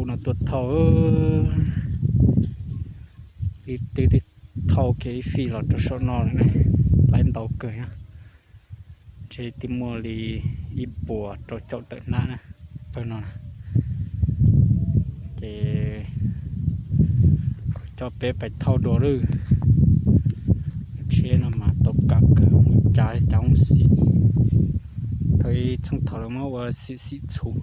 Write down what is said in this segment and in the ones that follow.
No tuaj thauj, twb twb thauj kiag ib fij los rau saum no lawm ne, laib ntau kawg thiab. Ntshe twb muaj li ib puas rau caum tawm hnab na, pawg no na. Ces kuv coj peb pais thauj dua lawm. Tsheb no mas tau kam kawg, muaj cav cav xim, thaum ib txheej thaum lawv muab ua xim xim txhuv.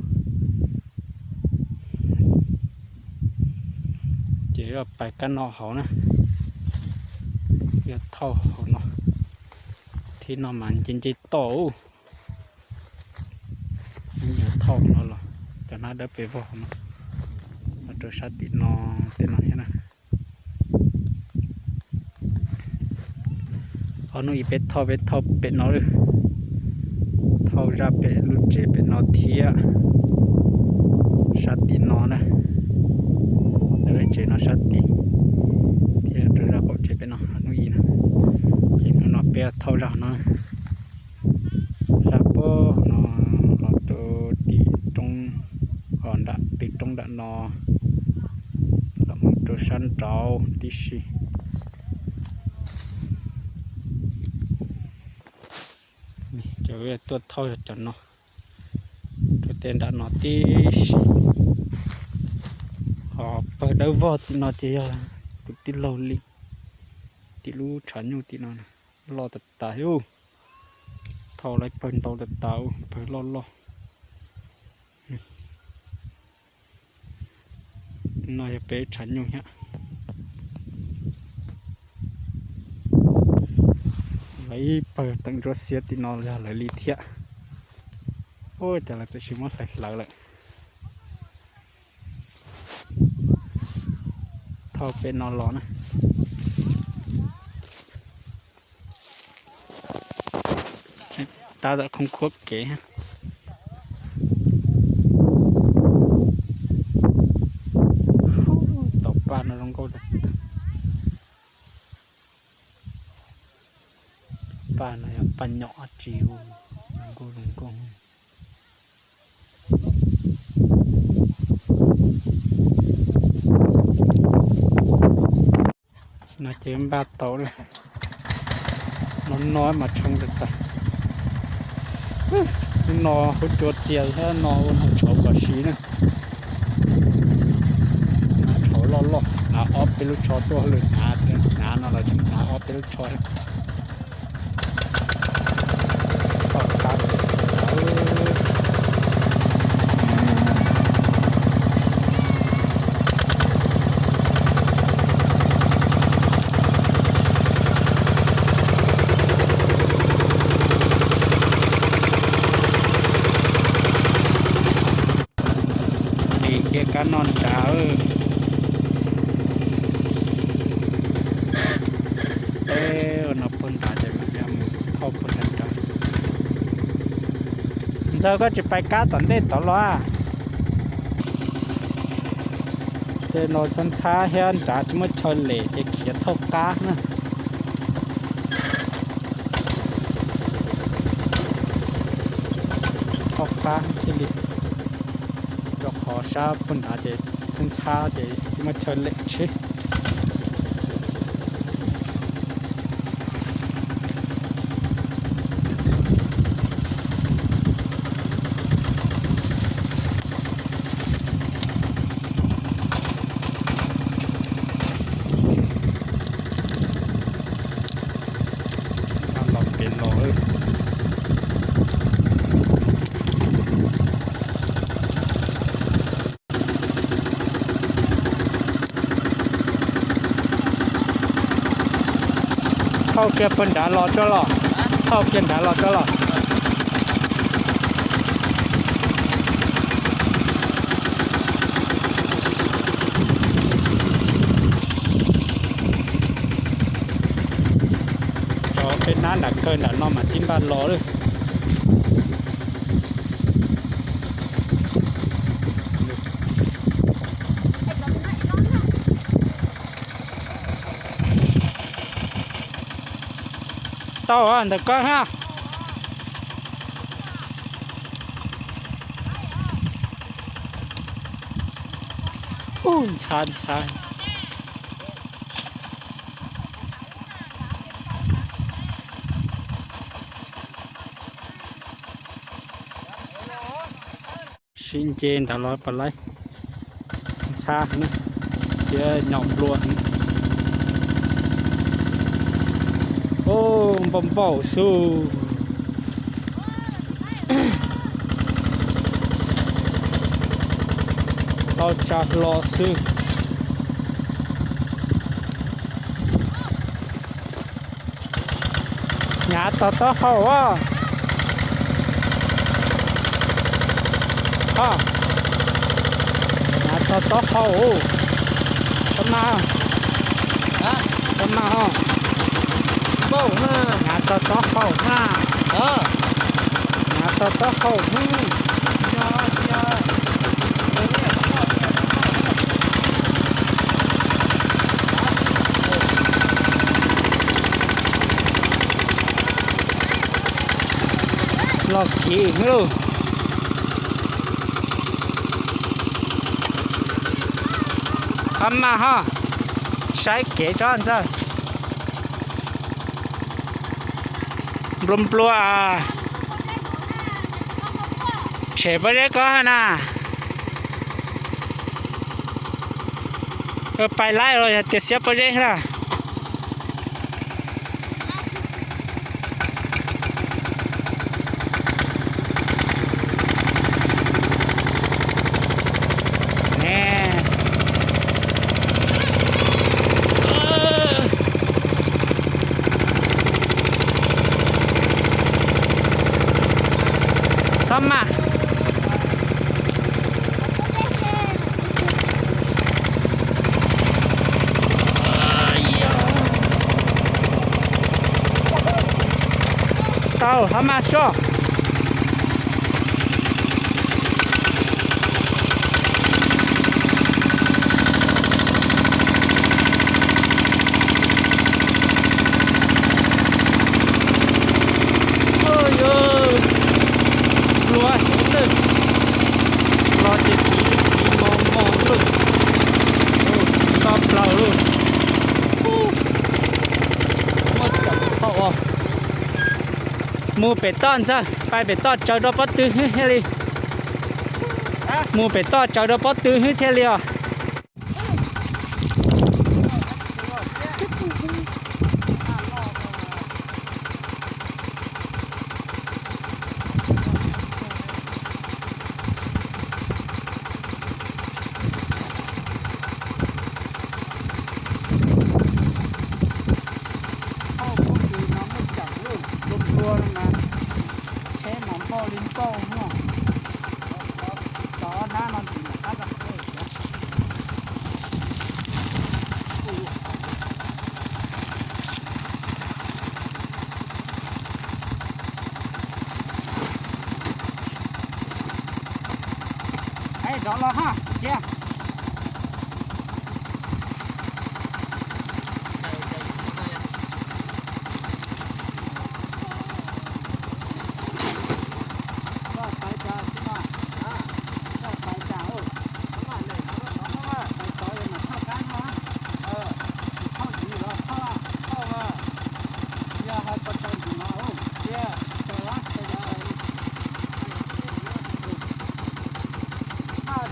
Ces yog pais kab no hauv na, yog thauj hauv no, thib no mas nce nce toj. Yog thauj no los cov hnab dawb pes vog no, los rau sab tim no, tej no thiab na. Ob hnub ib peb thauj, peb thauj pem no lawm, thauj zaj pem lub tsev pem no thiab, sab tim no na, tau lub tsev no sab tim, thiab rau zaj qaum tsev pem no hnub ib na. Ces hnub no peb thauj zaj no, zaj pem no los rau tim roob, nram tim roob nram no, los mus rau sab nraud tib si. Cov tuaj thauj yog cov no, rau tej nram no tib si. Ho pawg dawb vog tim no ces yog tus tij laug Lis, tim lub tshav nyuj tim no, loj tas tas thiab. Thauj lawv pawg ntau tas tas, pawg loj loj. No yog peb tshav nyuj thiab. Lawv ib pawg teem ntsuab xiab tim no yog lawv li thiab. Ua cas lawv txawm sis muab hlawv hlawv lawm. Thauj pem no los na. Tab tom khoob khuab kev. Tau paj no zoo nkauj. Paj no yog paj nyom tsis zoo nkauj zoo nkauj. No ces npaj tau lawm. No no mas tshee tas tas. Hnub no huab cua txias thiab no ua nag tshauv kom siv na. Nag tshauv loj loj, hnav ob peb lub tsho tuaj lwm hnav, hnav no los tseem hnav ob peb lub tsho thiab. Dim kiag kab no nrad. Peb ua no puag nrad ces mam li mus thauj puag nrad nrad. Ntxawg, koj tsis pais kab tom ntej tod los? Tej no ntxhab ntxhab thiab nrad tsis muaj chaw lem ces khiav thauj qab na. Thauj qab thiaj li, rau qhov sab puag nrad ces ntxhab ntxhab ces tsis muaj chaw lem tsheb. Los pem los. Thauj kiag puag nrad los tso los. Thauj kiag nrad los tso los. Cov peb hnab nram kawg nram no mas tib npaj los lawm. Tau ntawm koj ha. Ntxhab ntxhab. Sib nce ntawd los pom lawv ntxhab thiab nyo nplua. Npau npau xwb. Tau tsa hlo xwb. Hnav tau taub hau os. Hnav tau taub hau. Tau mas, tau mas os. Hnav tau taub hau na. Hnav tau taub hau na. Los kiv lauj. Qhov mas ho, saib kev tsob ntxawg. Nplua nplua. Tshem pob zeb ko na. Pais laij los yog tias xiab pob zeb na. Txhob maj. Tau, txhob maj soj. Nplua heev lawm, los ces kiv li kiv mos mos lawm, to plaws lawm. Mus pem toj ntxawg, pais pem toj tsaws rau pob tw hwb thiaj li. Mus pem toj tsaws rau pob tw hwb thiaj li os. Thauj pob tw mas muaj ceem lawm, nplua nplua no mas, tsheb mas npauj li npauj no. Tov hnab no ntxiv mam qab tau. Rov los ha, cia.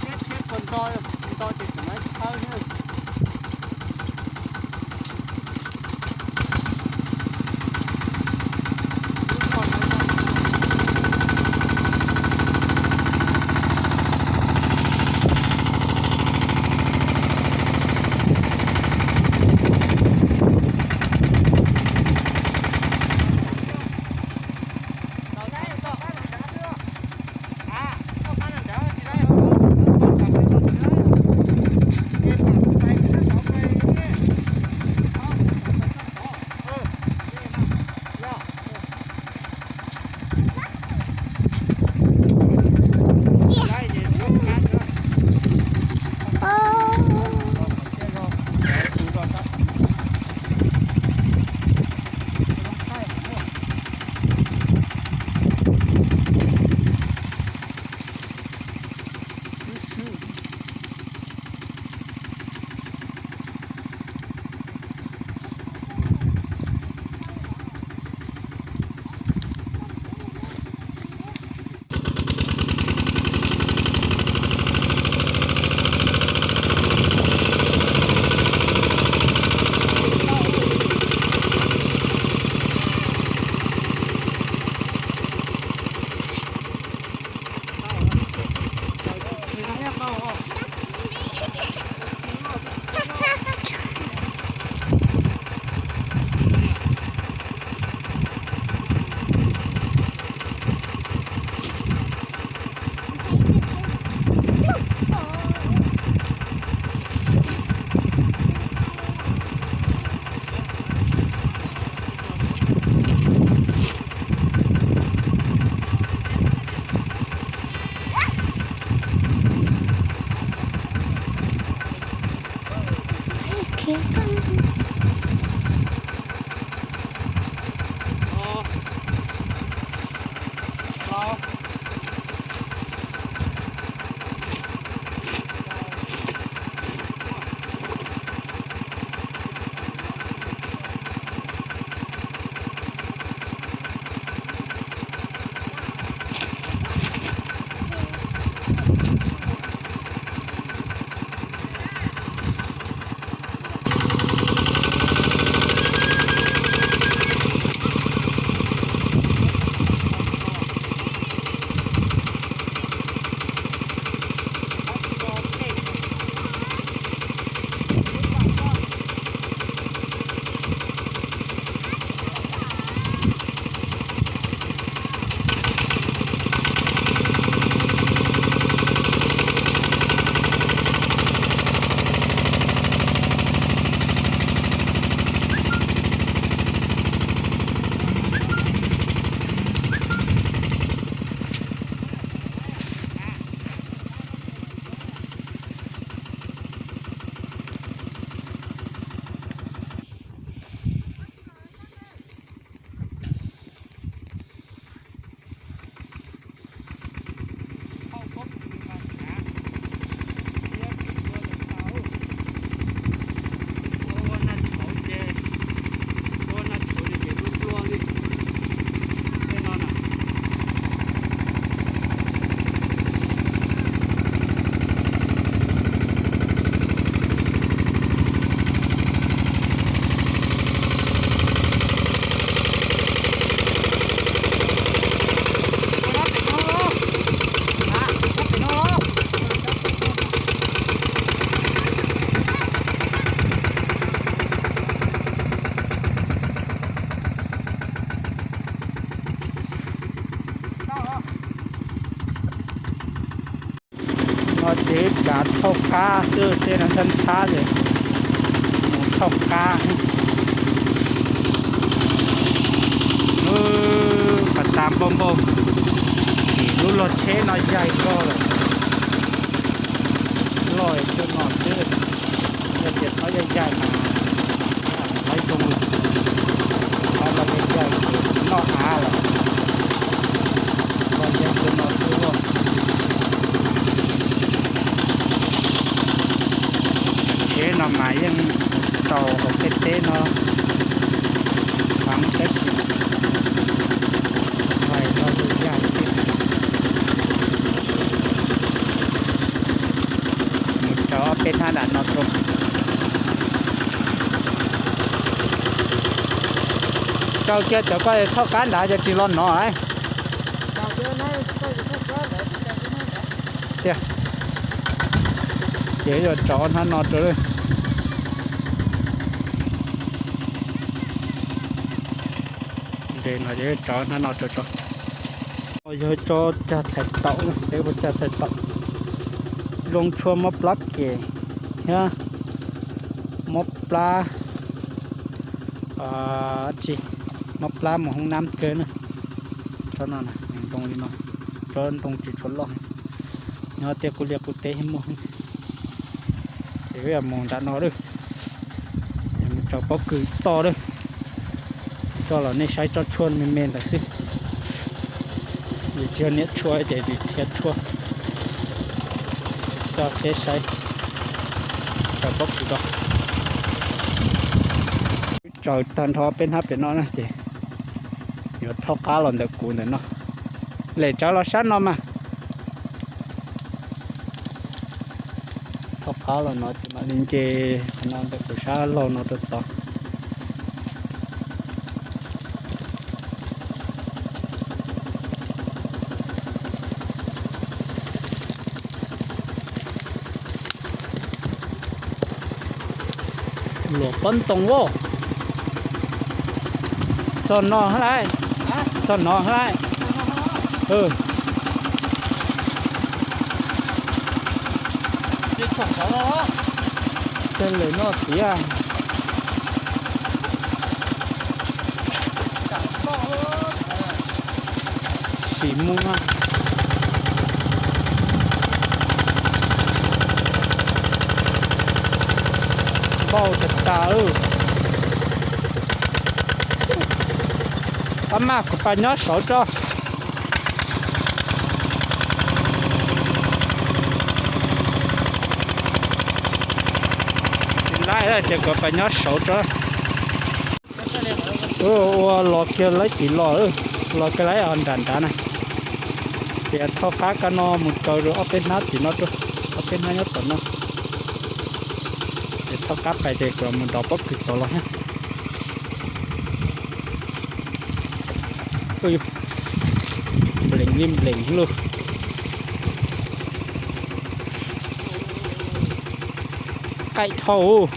Tsheb tsheb puas nto, nto ces tseem laib tshawb xwb. Kav thauj qab xwb, tej no ntxhab ntxhab ces mus thauj qab. Pas tas npau npau, tim lub log tsheb no yaig zog lawm. Loj cuag no xwb, yog tias txhob yaig yaig mas txhob zoo li, txhob los yaig yaig ces noj av lawm. Loj yaig cuag no xwb os. Tsheb no mas yeej tau hauv tej teb no heev tab sis hais tau lwm yam xwb. Mus rau ob peb hnab nram no rau. Rau kiag cov koj thauj qab nrad ces tsis los nov lawm. Tiag. Ces yuav rau hnab no rau. Ntes no ces rau hnab no rau tso. Yog tso cag txhais taum, peb ua cag txhais taum. Zoo tshua mob plab kem thiab mob plab, tsis, mob plab mus hoob nab kawg na. Tsob no nws zoo li no, tsob ntoo tsis tshua loj. Nyob tej qub liaj qub teb mus. Ces mus nram no lawm, mus tso pob kws toj lawm. Coj los nej saib tsob tshuaj me me ntawd xwb. Vim tsis yog niam tshuaj ces vim qhia tshuaj. Coj peb saib, tso pob kws toj. Tsaws tag nrho peb hnab pem no na ces yuav thauj qab los ntawm kuv ntawm no. Lem tsawv los sab no mas. Thauj qab los no ces mam li nce qhov no ntawm kuv sab laug no rau tod. Luam pob ntoo as. Txog no hab lauj. Txog no hab lauj. Tej lawm no tiag. Sim mus. Npau tas tas. Pab maj kuv pas nyob saud tso. Tsis laib ces kuv pas nyob saud tso. Ua los kiag laib tim los, los kiag laib nram nrad na. Ces thauj qab kab no mus tsaws rau ob peb hnab tim no rau, ob peb hnab nyob tom no. Ces thauj qab pais ces kuv mus nrov pob kws tod los thiab. Nplees li nplees lauj. Qaij dhau.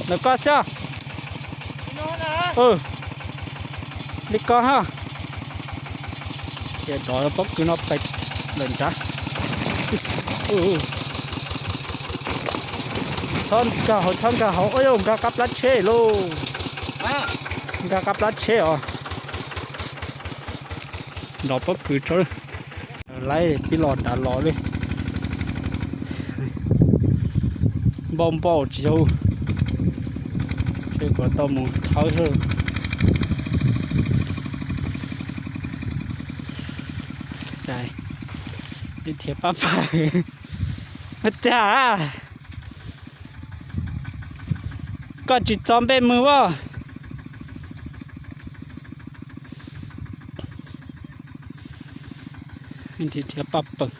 Ntawm koj xwb. Li ko ha. Ces rov pob kws no pais lawm nrad. Txhob nkag hauv, txhob nkag hauv, ua yog nkag qab plab tsheb lauj. Nkag qab plab tsheb os. Nrov pob kws tso. Laib tib los nrad los li. Npau npau tsis yau. Ces kuv tau mus thawb xwb. Thiab pab pab. Ua cas koj tsis txo npej mws as? Nrhiav paj pawg.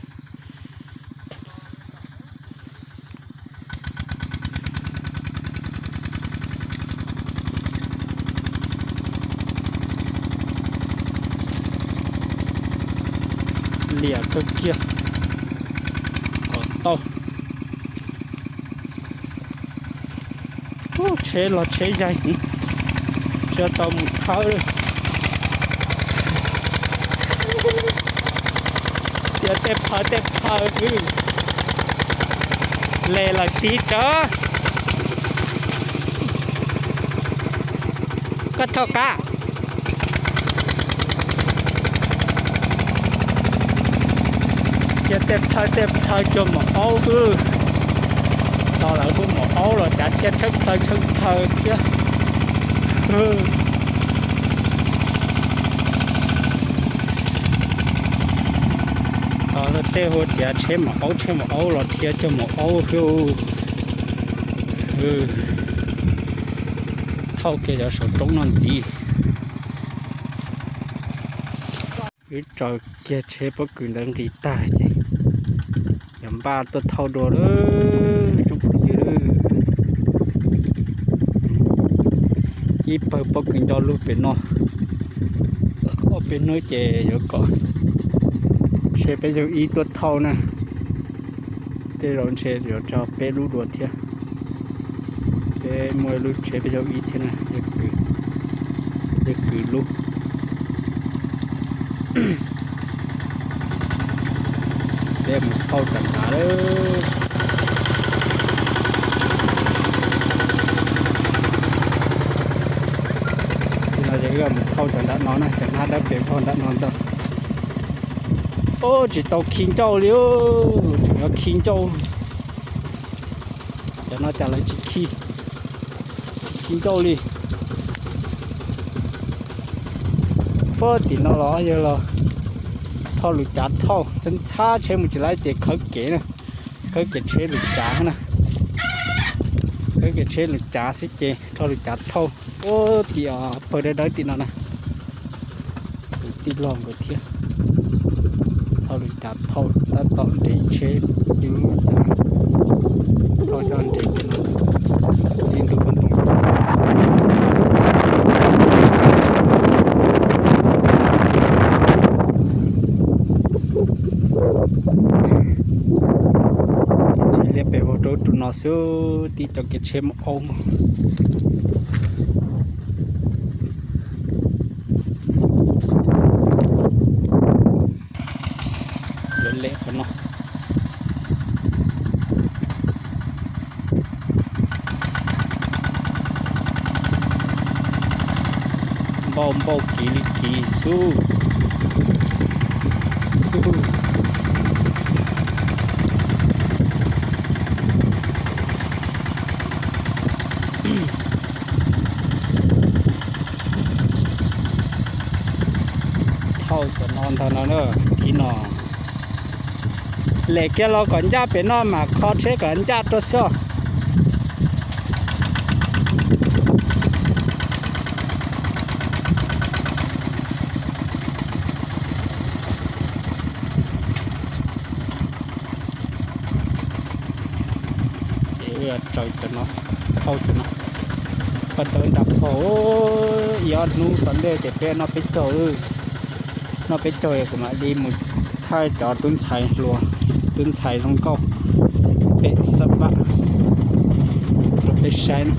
Liam Kiag kom tau. Ub, tsheb los tsheb yaig, tsis tau mus khawb li. Tias tej phaw tej phaw xwb, les lawm tiv tsawv. Koj thauj qab. Cia tej phaw tej phaw coj mus aub xwb. Tau lawv kuj mus aub los cav thiaj tshawb phaw tshawb phaw thiab. Tau lawm tej hu tias tsheb mus aub tsheb mus aub los thiaj coj mus aub xwb. Thauj kiag cov saum roob no ntxiv. Wb raws kiag tsheb pob kws ntawd nqis tag ces yuav npaj tuaj thauj dua lawm tsoom phooj ywg. Ib pawg pob kws nto lug pem no, ob peb hnub ces yuav kom tsheb peb caug ib tuaj thauj na. Tej zaum ntshe yuav raug peb lub dua thiab. Peb muaj ib lub tsheb peb caug ib thiab na, yog kwv lub. Peb mus thauj cov nrad lawm. Nim no ces wb mus thauj cov nram no na, cov hnab dawb pem vog nram no ntag. Ub, tsis tau khi ncauj li, tseem yuav khi ncauj. Cov no cas lawv tsis khi, tsis khi ncauj li. Puag tim no los yog los thauj lub cav thauj, ntxhab ntxhab tsheb mus tsis laib ces khawb kev na, khawb kev tsheb lub cav na, khawb kev tsheb lub cav xwb ces thauj lub cav thauj. Puag tim pawg dawb dawb tim no na. Tus tij laug nkawd thiab, thauj lub cav thauj tab tom nres tsheb, ib lub cav thauj coj nres kiag no, ib ntug koob ntoo. Tsheb liab pem vog rau tus no xwb, tib co kev tsheb mus aub mus. Yuav lem qhov no. Npauj npauj kiv li kiv xwb. Thauj cov no ntag no na, kiv no. Lem kiag los kom ncaj pem no mas kho tsheb kom ncaj tuaj xwb os. Ces wb raws cov no, thauj cov no, pab dawb nram phau, ib ob hnub tom ntej ces peb noj peb caug, noj peb caug kuv mam li mus thaij cov tub ntxhais hluas, tub ntxhais zoo nkauj pem Xab Npab rau peb saib na,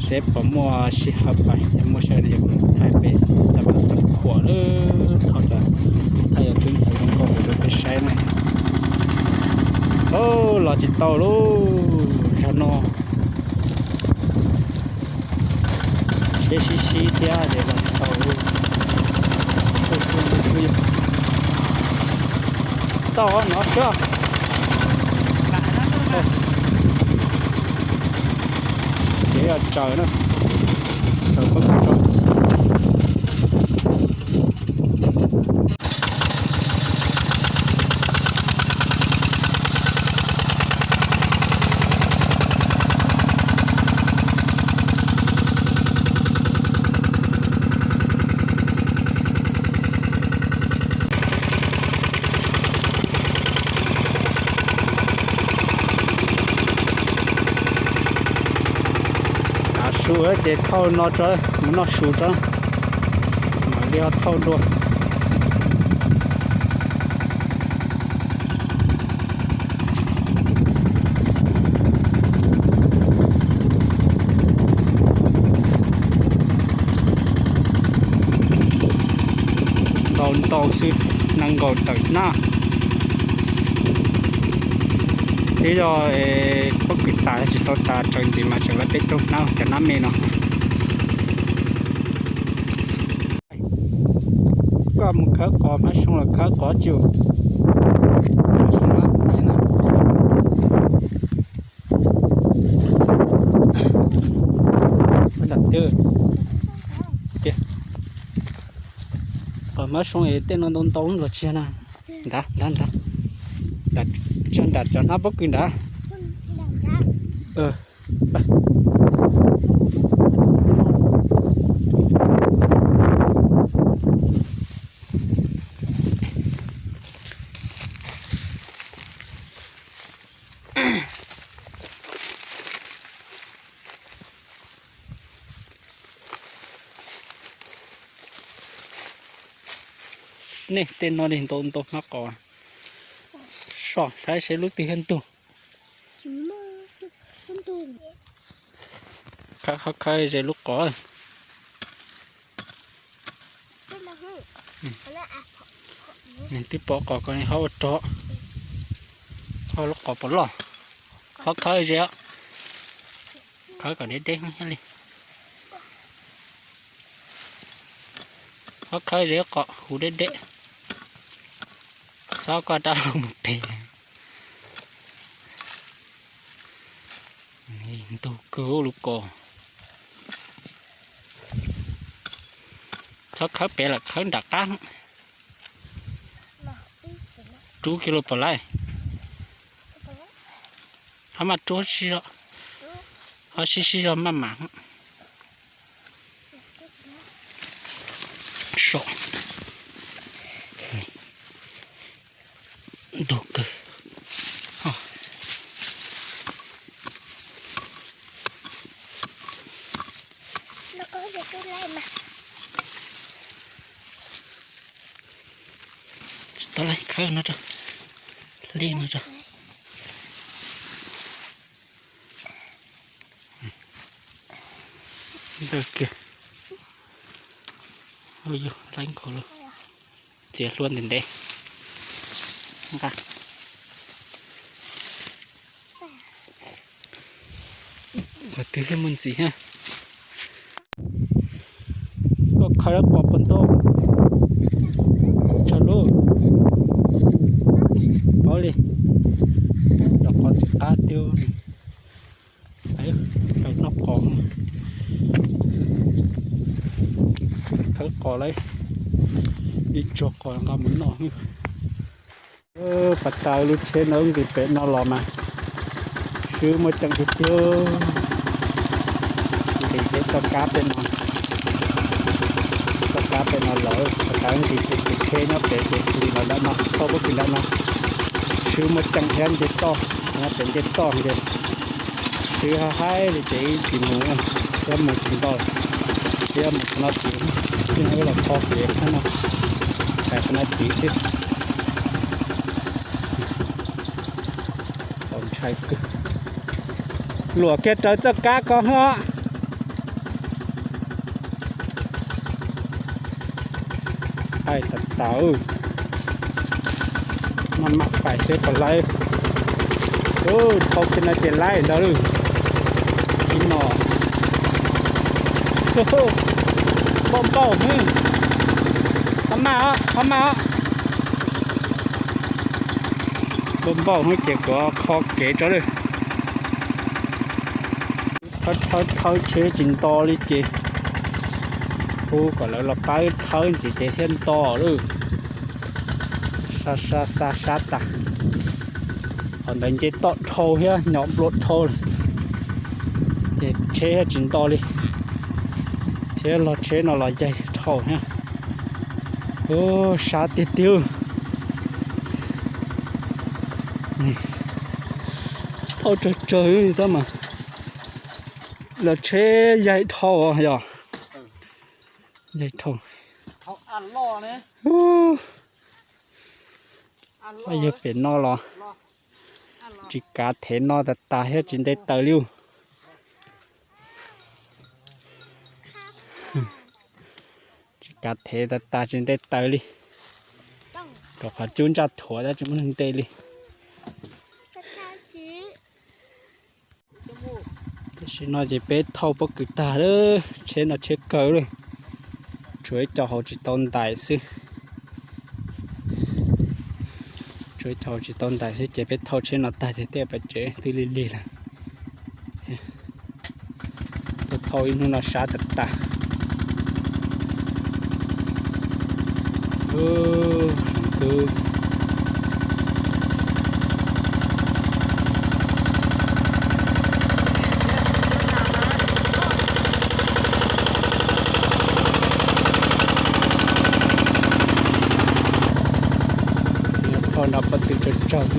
seb puas muaj sij hawm pais, yog muaj sij hawm no yuav mus thaij pem Xab Npab Xab Khuam lawm, thauj cov, thaij cov tub ntxhais zoo nkauj rau peb saib na. Los tsis tau lauj, zag no tsheb sib sib thiab ces los tsis tau lauj. Tau no xwb. Ces yog tsaws na, tsaws pob kws rau. Tav su ces thauj no tso, mus noj su tso, mam li ho thauj dua. Tau xwb, nees nkaum tawm hnab. Twb yog pob kws tas tsis tau tas, tsaws ntxiv mas tseem lawv peb caug hnab cov hnab me no. Koj mus khawb qos, hmab soo los khawb qos tsis. Qos hmab soo es tej no ntau ntau los tsis na. Nrad, nrad, nrad. Tso nram cov hnab pob kws nrad. Nej, tej no li ntau ntau hnab qos. Soj, saib seb lub twg thiaj ntug. Khawb, khawb, khawb ze lub qos. Twb pov qos ko ho ua rog, ho lub qos puas loj. Ho khawb ze, khawb kom deb deb thiaj li. Ho khawb ze lub qos huv deb deb. Txhob koj rab hlau mus pem. Ntug kawg lub ko. Txhob khawb pem lawm, khawb nram qab. Rub kiag los pom lawm. Ho maj rub sib zog, ho sib sib zog maj mam. Soj. Ntug kawg. Tsis tau laij, khawb no rau, li no rau. Ntawm kiag. Ua yog laij nkaus lawm. Txiav hlua ntev ntev. Nqa. Qhov twg thiaj muaj ntxiv thiab. Koj khawb lawv qos puas ntau? Tsaug lub. Paub li. Cov qos tsis qab tiag. Pais noj qos. Khawb qos lawm. Ib tsuag qos nqa mus noj. Pas tas lub tsheb no nqis pem no los mas swb muaj ceem tiag tiag. Nqis pem txoj kab pem no, txoj kab pem no lawm, pas tas nqis pem ces tsheb nyob pem ces nqis los nram no, thauj pob kws nram no. Swb muaj ceem thiab nce toj, nyob pem nce toj ces swb haib haib li ces ib tsis mus, thiab mus tsis nto, thiab mus qhov no tsis, tsis no wb los kho kev qhov no, hais qhov no tsis xwb. Txaus ntshai kawg. Luam kiag raws txoj kab ko hos. Hais tas tas, maj mam pais seb puas laib. Dhau kiag no ces laib ntawd lawm. Ib no npau npau hwb. Ho maj, ho maj. Npau npau hwb ces kuv kho kev tso lawm. Thawb thawb thawb tsheb tsis nto li ces hu kom lawv los pab thawb ntxiv ces thiaj nto lawm. Sa sa sa sab tas. Qhov ntawd nce toj dhau thiab nyom nplua dhau li, ces tsheb thiaj tsis nto li, thiab los tsheb no los yaig dhau thiab. Sab tiag tiag. Dhau tsawg tsawg tab mas los tsheb yaig dhau yog. Yaig dhau. Yog pem no los tsis kav thev no tas tas thiab tsis nte taws li. Tsis kav thev tas tas tsis nte taws li. Qhov cub ntsaj thuav tab tsis muaj neeg nte li. Tam sim no ces peb thauj pob kws tag lawm, tsheb no tsheb kawg lawm, tshuav ib co hauv tsis tau ntais xwb. Tshuav ib co hauv tsis tau ntais xwb ces peb thauj tsheb no tag ces tej pais tsev twb lig lig lawm. Thauj ib hnub no sab tas tas. Kwv thauj nrog pob kws tsaug tsaug.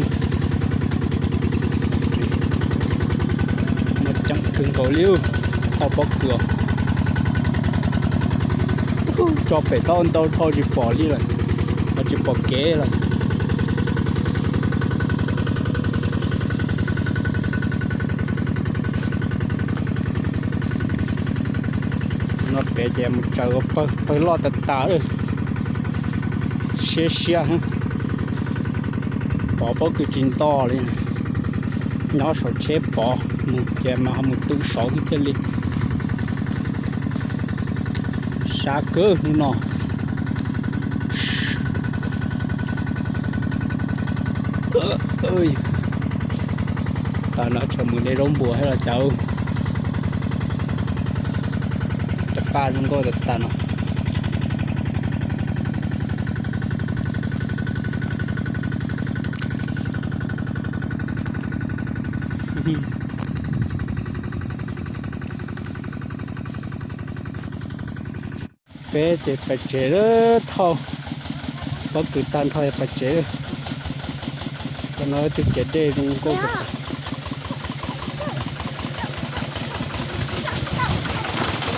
Muaj ceem kawg nkaus li, thauj pob kws tso pem tau ntau dhau tsis pom li lawm, tsis pom kev lawm. No pem ces mus tsaws pawg, pawg loj tas tas, siab siab, pov pob kws tsis nto li. Nyob saum tsheb pov mus ces mas ho mus tu saud thiaj li. Sab kawg hnub no. Tas no tseem mus de zaub npua thiab los cas. Cov paj zoo nkauj tas tas no. Peb ces pais tsev lawm, thauj pob kws tag nrho pais tsev. Cov no twb ciav dej zoo nkauj.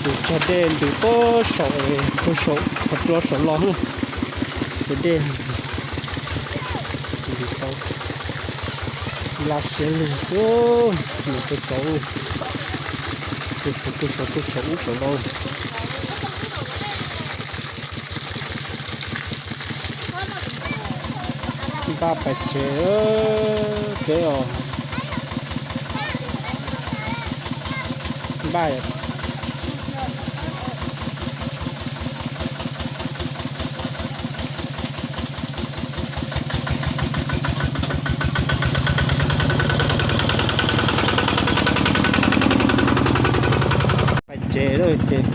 Tus cog dej ntws puag saum, puag saum qhov rooj saum los na. Ciav dej ntws tau, laj siab lug mus rau saud, rau saud, rau saud ub saud no. Npaj pais tsev peb os. Npaj pais tsev lawm ces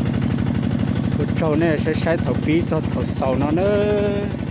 ua tsaug nej saib saib thaum pib txog thaum xaus no nawb.